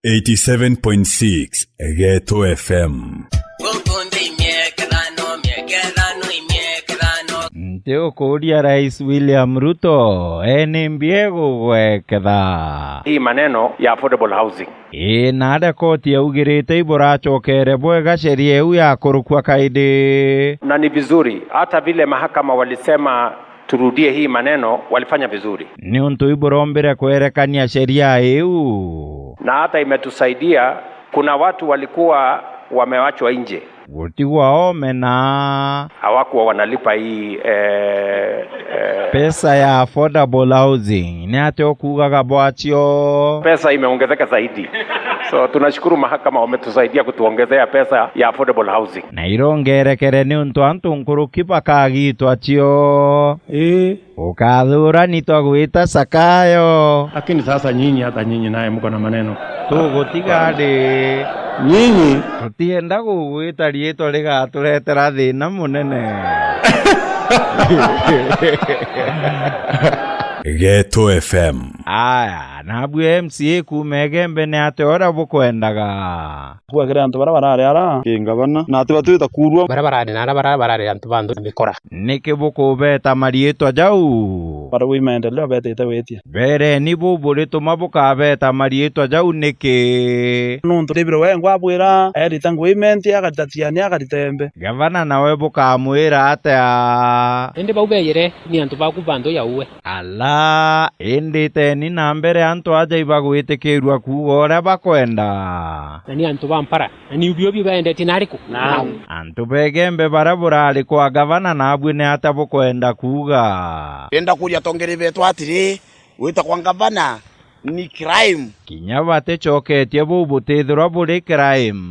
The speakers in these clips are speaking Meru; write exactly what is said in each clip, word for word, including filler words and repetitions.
Eighty-seven point six Geto F M. Guku nthi imiekethano, miekethano, imiekethano. Nti ukuria Rais William Ruto, ee nimbi egugweketha? Hii maneno ya affordable housing. Ii, na aria koti yaugirite iburacokere bwega sheria iu yakurukua kaindi. Na ni vizuri, hata vile mahakama walisema turudie hii maneno, walifanya vizuri. Niuntu iburombire kwerekania sheria iu. Na hata imetusaidia, kuna watu walikuwa wamewachwa nje. Gutigwa oome na hawakuwa wanalipa hii, eh, eh, pesa ya affordable housing. Ni atia ukuugaga bwacio? Pesa imeongezeka zaidi. So, tunashukuru mahakama wametusaidia kutuongezea pesa ya affordable housing. Na irongerekere niuntu antu nkuruki bakagitwa cio. Ii. Ukathurani twagwita Sakayo. Lakini sasa nyinyi, hata nyinyi naye mko na maneno. Tugutiga ndi. Nyinyi. Tutienda gugwita riitwa rigaturetera thina munene. Geto F M. Aya, nabu M C A kuuma Igembe ni atia uria bukwendaga? Kuuga kiri antu baria barari ara ki ngavana, na ati batwita kuurua. Baria barari na aria bara-, barari antu ba nthi mikora. Niki bukubeta mariitwa jau? Bari wi maendeleo betite witia. Beereni bu burituma bukabeta mariitwa jau niki? Nontu David wengwa abwira, erita ngui menti, akarita tiani, akarita embe. Gavana nawe bukamwira atia? Indi bau beyire ni antu baku ba nthi ya uwe. Ala, indi iteni na mbere antu aja ibagwitikirua kuuga uria bakwenda. Na ni antu ba mpara, na ni ubio bio baendetie na ariku? Naam. Antu begembe baria burari kwa gavana, nabui ni atia bukwenda kuuga? Ndenda kuuria atongeri betu atiri, gwita kwa gavana ni crime? Kinya baticoketie buu butithirwa buri crime.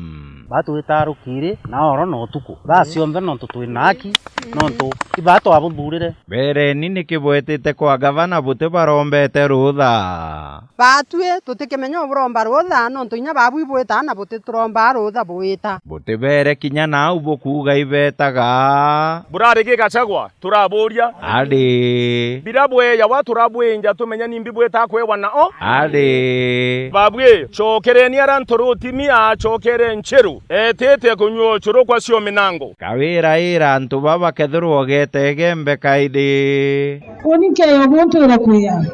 Batwita rukiri na oro na utuku, thaa cionthe, nontu twi na haki, nontu iba twabuthuurire. Beereni niki bwetite kwa gavana butibarombete ruutha? Baatui tutikimenya uburomba ruutha, nontu inya baabui bwitaa na butituromba ruutha bwita. Butibeere kinya nau bukuuga ibeetaga. Burari gi Gachagua, turabuuria. Ari. Bira bweejawa turabwinja tumenye nimbi bwita kwewa nao. Ari. Babui, cokereni ara nturutimi acokere nchiru, etite kunyua ucurukwa cio minango. Kawira ira antu baba kethirwa ugete Igembe kaindi. Uni nkeyo buntu ira kwia.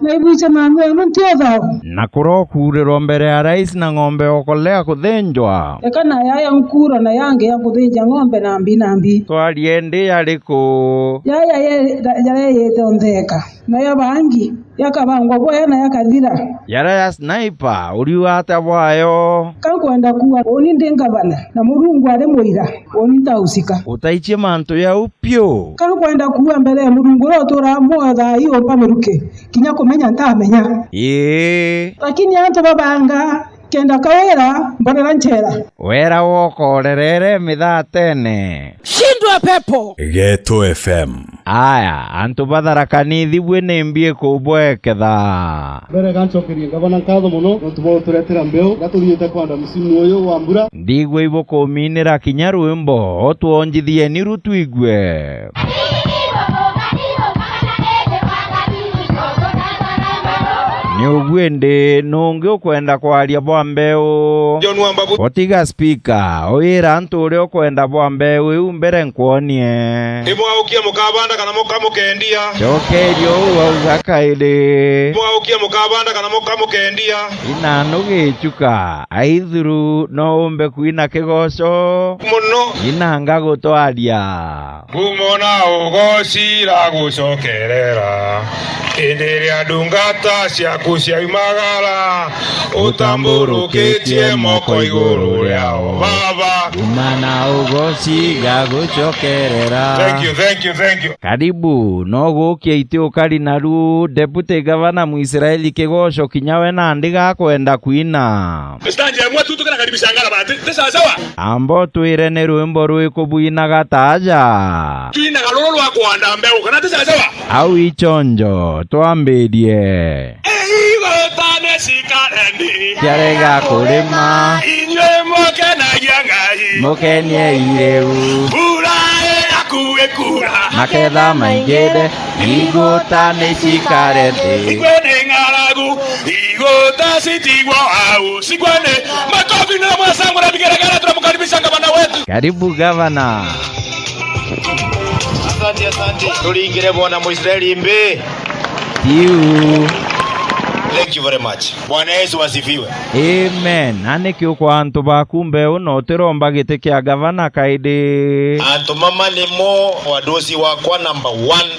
Na ibwiche mangu enu nti uthao. Na kurokuurirwa mbere ya rais na ng'ombe okolea kuthinjwa. Eka na yaya nkuro na yangi ya kuthinja ng'ombe na mbi na mbi. Twarie ndi yariku? Yaya ye-, ya-, yareyite ontheka, na ya bangi yakabangwa bwaya na yakathira. Yara ya sniper, uriuga atia bwayo? Ka nkwenda kuuga, uni ndi ngavana, na Murungu ari muira, uni ntausika. Utaichie mantu jau piu. Ka nkwenda kuuga mbere ya Murungu uria uturaa muoyo thaa ii umpa miruki, kinya kumenya ntamenya. Ii. Lakini antu babanga kenda kawira mborera nchera. Wera wokorerere mithatene. Shindwa pepo. Geto F M. Aya, antu ba Tharaka Nithi bui nimbi ikubweketha? Mbere gancokerie ngavana nkatho mono nontu bwa guturetera mbeu iria tuthiite kwanda musimu uyu wa mbura. Ndigua ibukuminira kinya rwimbo, utwonjithieni ru twigue. Ni ubu indi, nungi ukwenda kwaria bwa mbeu? John Wambabu. Utiga spika, wira antu uria ukwenda bwa mbeu iu mbere nkwonie. Imwaukia mukabanda kana muka mukendia? Cokeria uu wauga kairi. Imwaukia mukabanda kana muka mukendia? Inanu gichuka, aithuru no umbe kwina kigoco. Muno. Inanga gutwaria. Ngumo na ugoci iragucokerera, indi riria ndungata ciaku ciaumagara, utamburukitie moko iguru riao, Baba. Ngumo na ugoci igagucokerera. Thank you, thank you, thank you. Karibu, no gukia iti ukari naru, Deputy Governor Mwisraeli Kigoco kinya we nandi gakwenda kwina. Stanza imwe tu tukirakaribisha ngara bati, ti sawa sawa? Amba utwire ni rwimbo rwiku bwinaga ta aja? Twinaga ruru rwa kwanda mbeu, kana ti sawa sawa? Au ichonjo, twambirie. Igutane cikareni. Ciarega kurima. Inyui mukenagia Ngai. Mukenie iriu. Mbura igakuikura. Maketha maingire. Igutane cikareni. Igwe ni ng'aragu. Igutane Tasi tigwo au, sigwane. Makofi na mwasangura vigeregere, tunamkaribisha gavana wetu. Karibu gavana. Asante, asante. Turingire bwana Mwisraeli mbi. Tiu. Thank you very much. Bwana Yesu asifiwe. Amen. Na niki ukwa antu baku mbeu na utiromba giti kia gavana kaidi? Antu mama nimo wandusi wakwa number one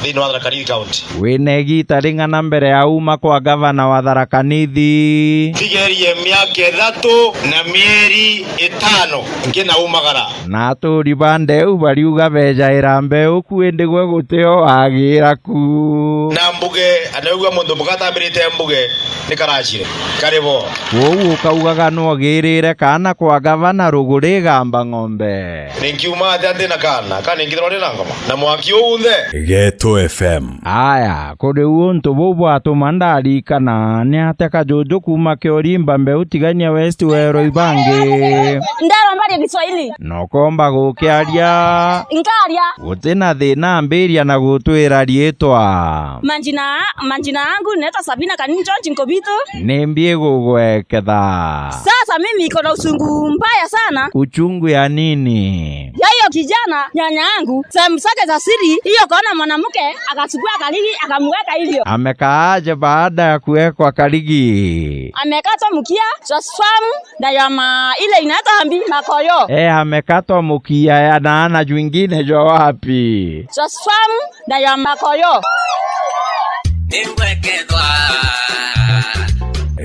thiini wa Tharaka Nithi County. Wina igita ring'ana mbere ya uma kwa gavana wa Tharaka Nithi? Thigerie miaka ithatu na mieri itano nkinaumagara. Na aturi ba ndeu bariuga bejaira mbeu ku, indi gwe gutio wagira ku. Na mbuge, anaigua muntu mbuge atambirite mbuge, ni karacire, kari bo. Kwou ukaugaga nwogirire kaana kwa gavana ruguri igamba ng'ombe. Ninkiuma atia ntina kaana, ka ninkithirwa ndina ngoma? Na mwaki uu nthe? Geto F M. Aya, kuri untu buu bwatuma ndarikana, ni atia kajuju kuuma Kiorimba mbeu Tigania West werwa ibangi? Nderwa mbarie Kiswahili. Na ukomba gukiaria. Nkaria. Guti na thina, ambiria na gutwira riitwa. Majina, majina yangu naitwa Sabina Kanini George Nkobitu. Ni mbi igugweketha? Sasa mimi iko na uchungu mbaya sana. Uchungu ya nini? Ya hiyo kijana, nyanya yangu, sehemu zake za siri, hiyo kaona mwanamke, akachukua karigi, akamweka hivyo. Amekaaje baada ya kuwekwa karigi? Amekatwa mkia, jwa swamu, na ya ma-, ile inaitwa mbi, makoyo. Eh, amekatwa mkia ya, na ana jwingine jwa wapi? Jwa swamu, na ya makoyo.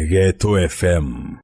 Geto F M.